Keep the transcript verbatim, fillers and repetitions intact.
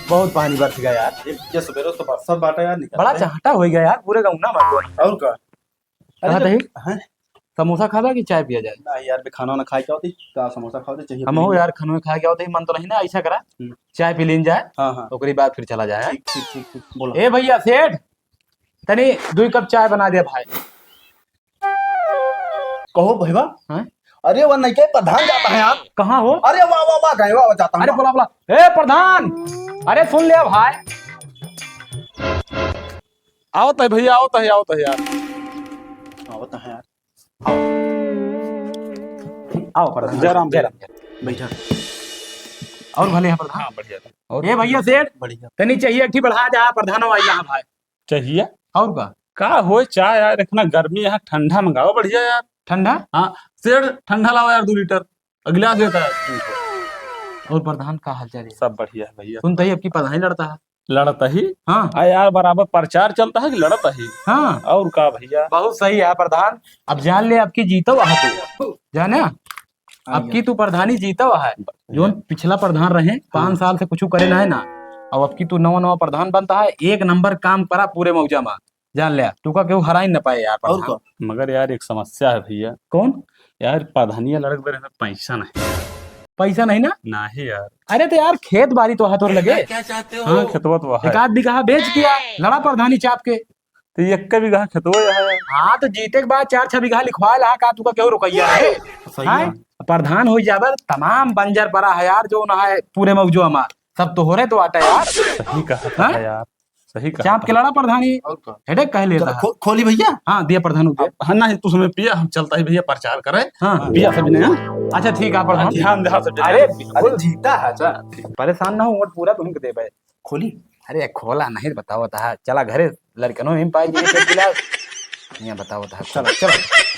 बहुत पानी बरस गया यार। ये, ये सुबेरे से बरसत बाटे यार, निकल बड़ा रहे। चहटा होइ गया यार, पूरे गाँव ना मार। और का? अरे कहा जब, थे? हैं? समोसा खाबा कि चाय पिया जाए? ना यार, बे खाना वाना खाए के आवत ही, का समोसा खाओ तो चाहिए हम हो पीने। यार, खाना खाए के आवत ही, मन तो नहीं ना, ऐसा करा, हम्म। चाय पी लीन जाए, हाँ, हाँ। ओकरी बाद फिर चला जाए। ठीक, ठीक, ठीक, ठीक, बोलो। ए भैया सेठ, तनी दुई कप चाय बना दे भाई। कहो भैया। हैं? अरे वो नहीं के प्रधान जाता है यार। कहाँ हो? अरे वाह, वाह, वाह, गए, वाह, वाह, जाता हूँ। अरे बोला, बोला। ए प्रधान, अरे सुन ले भाई। आवत है भैया, आवत है, आवत है यार। आवत है यार। आओ प्रधान, जय राम, जय राम। बैठा। और भले हैं प्रधान? हाँ, बढ़िया। और ए भैया सेठ, बढ़िया। तनी चाहिए एक ठी बढ़ा जा, प्रधान हो आई यहाँ भाई। चाहिए? और का? का होए चाय यार, इतना गर्मी यहाँ, ठंडा मंगाओ बढ़िया यार। ठंडा? हाँ, सेठ ठंडा लाओ यार, दो लीटर। अगला देता है। और प्रधान का हाल चाल है? सब बढ़िया है भैया। सुनता ही आपकी प्रधान लड़ता है। लड़त ही? हाँ। आ यार, बराबर प्रचार चलता है कि लड़त ही? हाँ। और का भैया? बहुत सही है प्रधान। अब जान ले, आपकी जीतो वहाँ तू। जाने? हाँ, आपकी तू प्रधानी जीतो है। बढ़िया। जोन पिछला प्रधान रहे, पाँच हाँ। साल से कुछ करे ना है ना। अब आपकी तू नवा नवा प्रधान बनता है, एक नंबर काम करा पूरे मौजा में। जान ले, तू का केहू हराई न पाए यार और प्रधान। का? मगर यार, एक समस्या है भैया। कौन? यार, प्रधानिया लड़क बेरे में पैसा नहीं। पैसा नहीं ना? नहीं यार। अरे तो यार, खेत बारी तो है तोर लगे। क्या चाहते हो? हाँ, खेतवा तो है। एक आध बीघा बेच दिया, लड़ा प्रधानी चाप के। तो एक का बीघा खेतवा है यार। हाँ, तो जीते के बाद चार छह बीघा लिखवा ला, का तू का केहू रुकैया है? सही हाँ? है। प्रधान हो जाबे, तमाम बंजर परा है यार, जो ना है पूरे मौजो हमार, सब तोहरे तो आटा यार। सही कहा था हाँ? यार, सही कहा चाप था। के लड़ा प्रधानी, और का? हेडेक कह लेता चल, है। खो-, खोली भैया। हाँ, दिया प्रधान को दिया। अब, हाँ, नहीं, तू समय पिया, हम चलता ही भैया प्रचार करे। हाँ। पिया सब ने, हाँ? अच्छा, ठीक है, प्रधान। ध्यान दे, हाँ, सब अरे, जने। अरे, जीता है, अच्छा। परेशान ना हो, वोट पूरा तुमको देबे। खोली? अरे, खोला नहीं, बताओ तो, हाँ, चला घरे, लड़कनो हिम पाए जी, एक गिलास। यहाँ बताओ तो, हाँ, चलो, चलो।